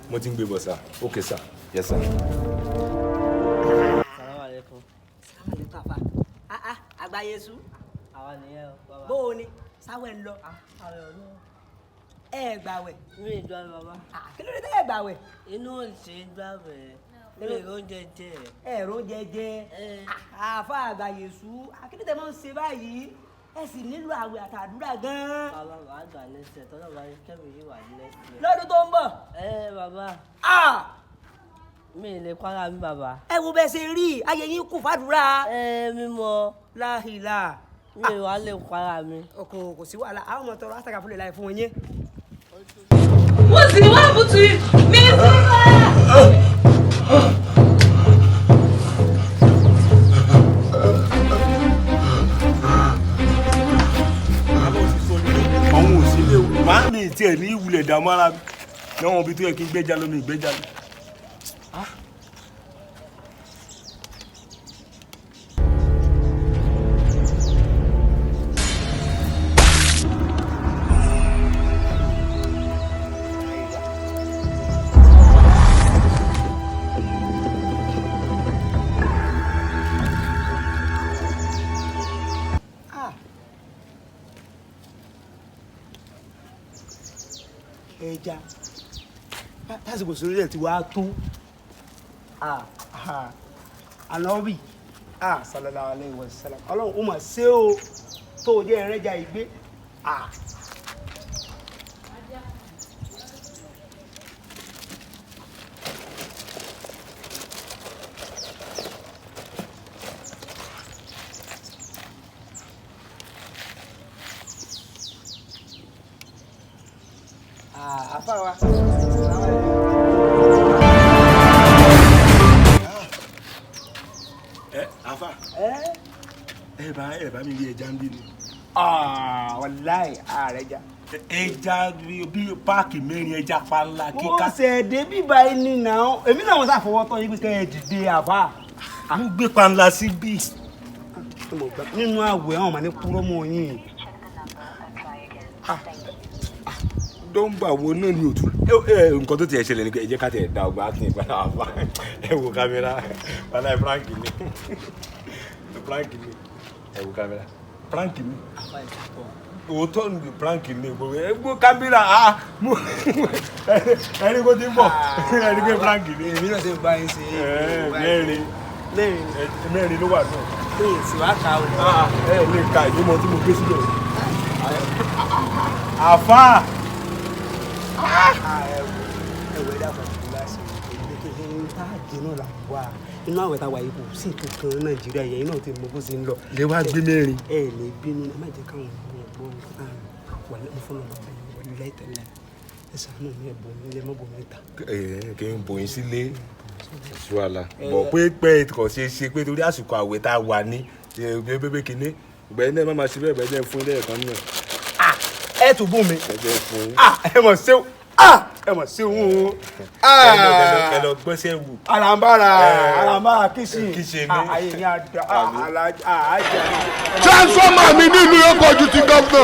Mo ti ń gbé bọ̀ sir. Ok sir, yes sir. Salaam alaikum. Salaam alaikum àfà. Ah ah, àgbáyésú. Àwa nìyẹn o, bàbá. Bó o ní sáwẹ̀ ń lọ? Àwẹ̀ ò lọ. Ẹ gbàwẹ̀? Mi ì gbàwẹ̀, bàbá. Ah, kí ló dé tẹ́ ẹ gbàwẹ̀? Inú ò ṣe é gbàwẹ̀. Mi ì róúnjẹ jẹ. Ẹ róúnjẹ jẹ? Ẹ. Àfà àgbáyésú, kí ló dé máa ń ṣe báyìí? Ẹ sì nílò àwẹ̀ àtàdúrà gan-an. Bàbá, màá gbà lẹ́sẹ̀ tọ́lá bá ní kẹ́mi yìí wà ní lẹ́sẹ̀. Lọ́dún tó ń bọ̀. Ẹ bàbá. Ah! Mi ì lè para mi, bàbá. Ẹ wo bẹ́ẹ̀ ṣe rí, ayé yín kù fàdúrà. Ẹ mímọ. Láhìlá. Mi ì wá lè para mi. Kò sí wàhálà, àwọn ọmọ tọrọ àtàkà fúnlẹ̀ láì fún yín. What's it? What happened to you? Miss! Àwọn ò sí lé o, màá mi tiẹ̀ ní ìwúlẹ̀ dààmú ara mi láwọn ibi tó yẹ kí n gbẹ́ja lómi ìgbẹ́ja lọ. Ah. Ẹja lásìkò sórí ẹ̀ tí wàá tó ànábì sallallahu alaihi wasallam, ọlọ́run ó mà ṣe o tó o jẹ́ ẹrẹ́jà ìgbé. Àfáà wa. Ẹ afa, ẹ bá mi rí ẹja ń bí ni. Wàláì ààrẹ já. Ẹja bí páàkì mẹ́rin, ẹja panla Mo kíká. ṣe dé bíbá yìí ni náà, èmi náà wọ́n ṣàfọwọ́tọ́ yín pé kẹ́ ẹ dìde, àfáà. Ń gbé panla sí bí. Nínú àwẹ̀, àwọn ọmọ ní kúrọ́ mọ́ yín. Dọ́ńbà wo náà ni òtún nǹkan tó tiẹ̀ ṣẹlẹ̀ ni pé ẹ jẹ́ ká tiẹ̀ da ọgbà kí n padà wá fà. Ẹ wo kámẹ́rà, padà prank ni, prank ni. Ẹ wo kámẹ́rà, prank ni. Òótọ́ ni, prank ni gbogbo. Ẹ gbó kámẹ́rà, ah, mo ẹni kó ti ń bọ̀, ẹni pé prank ni. Èmi náà ṣe bá yín ṣe. Ẹ mẹ́rin. Mẹ́rin. Mẹ́rin ló wà náà. Pé èsì wá kà ó. Ẹ lè ka ìdímọ̀ tí mo gbé síbẹ̀. Àfáà. Ẹwẹ dàpọ̀ láti èmi tá a jẹ náà là wà inú àwẹ̀ tá a wà yìí, kò sí nǹkan kan ní Nàìjíríà yẹn náà ti mọ bó ṣe ń lọ. Lè wá gbé mẹ́rin. Ẹ lè bínú, ẹ má jẹ́ káwọn ọmọ ọgbọ́n nǹkan tá a wà ní fọlọ́ bàbá yìí wọlé láìtẹ́lẹ̀. Ẹ ṣàánú mi, ẹ bò mí lẹ, má bò mí ta. Ẹ kí n bòyìn sílé ṣùwàlà bọ̀ pé pé kò ṣeé ṣe pé torí àsìkò àwẹ̀ tá a wà ní bébé kínní ìgbà yẹn náà má máa ṣe bẹ́ẹ̀ bẹ́ẹ̀ jẹ́ fún ilé ẹ̀kan náà. Ẹ tún bù mí. Ẹ jẹ́ fún yín. Ẹ mọ̀ ṣé ẹ mọ̀ ṣé òun o. Ẹ lọ gbọ́sẹ̀ wò. Alambara alambara kìsì. Kìsì ni. Ayé ni àjà àjà. Transformer mi nílùú yóò kọjú ti gómìnà.